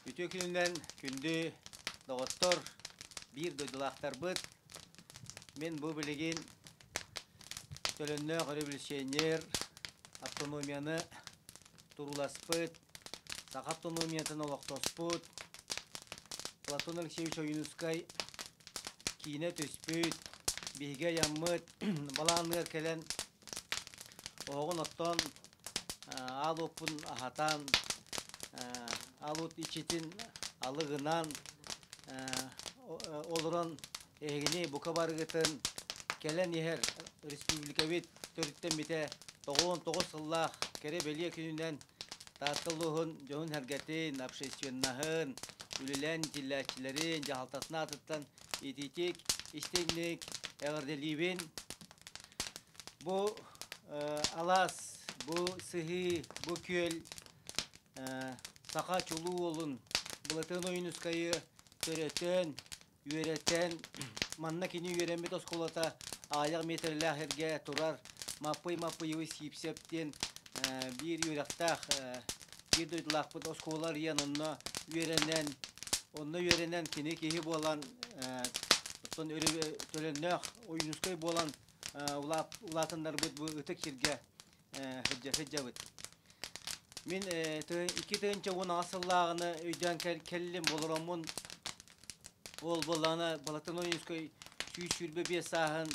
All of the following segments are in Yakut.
Үтүө күнүнэн, күндү доҕоттор, биир дойдулаахтарбыт. Мин бу билигин төлөннөөх революционер, автономияны турууласпыт, саха автономиятын олохтоспут Платон Алексеевич Ойуунускай киинэ түспүт, биһиги айаммыт балаанныгар кэлэн оһоҕун оттоон, аал уоппун аһатан, аал уот иччитин алыгынан олорон эһигини бука барыгытын кэлэн иһэр республикабыт төрүттэммитэ 99 сыллаах кэрэ-бэлиэ күнүнэн Таатта улууһун дьоһун-сэргэтин, общественноһын, үлэлээн иитиллээччилэрин дьаһалтатын аатыттан итиитик, истиҥник эҕэрдэлиибин. Бу алаас, бу сыһыы, бу күөл саха чулуу уолун Былатыан Ойуунускайы төрөтөн, үөрэтэн, манна кини үөрэммит оскуолата аҕыйах миэтэрэлээх сиргэ турар Маппый Маппыйыбый Сиипсэп диэн биир үөрэхтээх биир дойдулаахпыт оскуола арыйан онно үөрэнэн, онно үөрэнэн кини киһи буолан, оттон төлөннөөх Ойуунускай буолан улаатыннарбыт бу ытык сиргэ сылдьабыт. Мин 2018 сыллааҕыны өйдөөн кэллим, олороммун ол буоллаҕына Балатон Ойуунускай 125 сааһын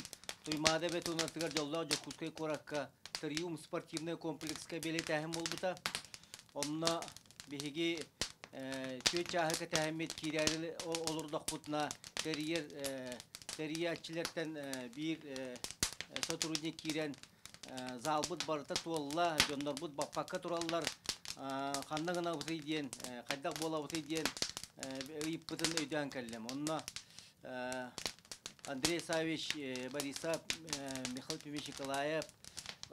Туймаада эбэ туонатыгар дьоллоох Дьокуускай куоракка Триумф спортивнай комплекска бэлиэтээһин буолбута. Онно биһиги түөрт чааһы кэтэһэммит киирээри олордохпутуна тэрийэр тэрийээччилэртэн биир сотрудник киирэн залбыт барыта туолла, дьоннорбут баппакка тураллар, ханна гынабытый диэн, хайдах буолабытый диэн ыйыппытын өйдөөн кэллим. Онно Андрей Савич Борисов, Михаил Петрович Николаев,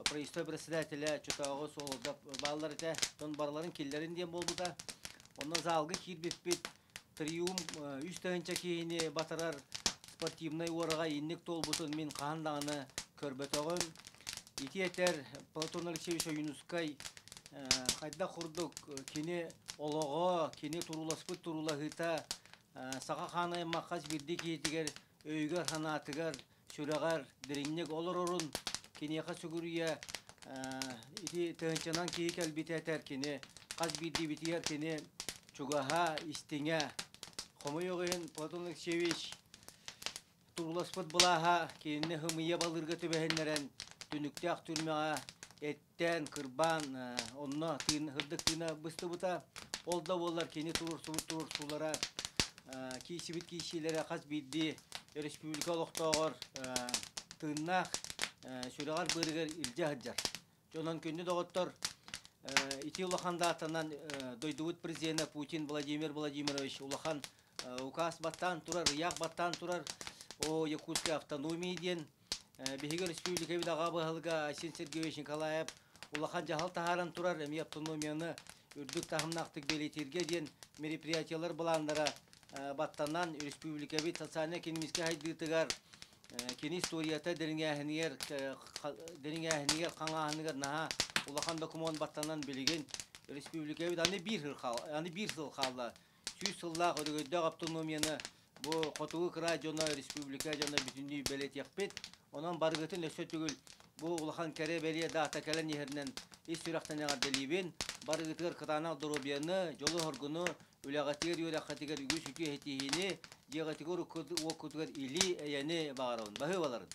правительство председателя Чотооҕу суолда бааллар этэ. Тон барыларын киллэрин диэн буолбута. Онно залга киирбиппит Триумф 3 тыһыынча киһини батарар спортивнай уораҕай инник туолбутун мин хаһан даҕаны көрбөтөҕүм. Ити этэр Платон Алексеевич Ойуунускай хайдах курдук кини олоҕо, кини турууласпыт туруулаһыыта саха хаан аймах хас биирдии киһитигэр өйүгэр-санаатыгар, сүрэҕэр дириҥник олорорун киниэхэ сүгүрүйэ ити тыһыынчанан киһи кэлбитэ этэр кини хас биирдиибитигэр кини чугаһа, истиҥэ. Хомойуох иһин Платон Алексеевич турууласпыт былааһа кинини һымыйа балыырга түбэһиннэрэн түнүктээх түрмэҕэ эттээн, кырбаан онно тыын, һырдык тыына быстыбыта. Ол да буоллар кини туруорсубут туруорсуулара, киирсибит киирсиилэрэ хас биирдии республика олохтооҕор тыыннаах сүрэҕэр-быарыгар илдьэ сылдьар. Онон күндү доҕоттор, ити улахан даатанан дойдубут президенэ Путин Владимир Владимирович улахан указ баттаан турар, ыйаах баттаан турар о Якутской автономии диэн биһиги республикабыт аҕа баһылыга Айсен Сергеевич Николаев улахан дьаһал таһааран турар эмиэ автономияны үрдүк таһымнаахтык бэлиэтииргэ диэн мероприятиелар былааннара баттанан республикабыт социально-экономическай сайдыытыгар кини историята дириҥээһинигэр дириҥээһинигэр хаҥааһыныгар наһаа улахан докумуон баттанан билигин республикабыт аны биир аны биир сыл хаалла 100 сыллаах өрөгөйдөөх автономияны бу хотугу кыраай дьоно, республика дьоно бүтүннүү бэлиэтиэхпит. Онон барыгытын өссө төгүл бу улахан кэрэ-бэлиэ даата кэлэн иһэринэн ис сүрэхтэн эҕэрдэлиибин. Барыгытыгар кытаанах доруобуйаны, дьолу-соргуну, үлэҕитигэр, үөрэххитигэр үгүс үтүө ситиһиини, дьиэҕитигэр уоккутугар или, эйэни баҕарабын. Баһыыбаларын!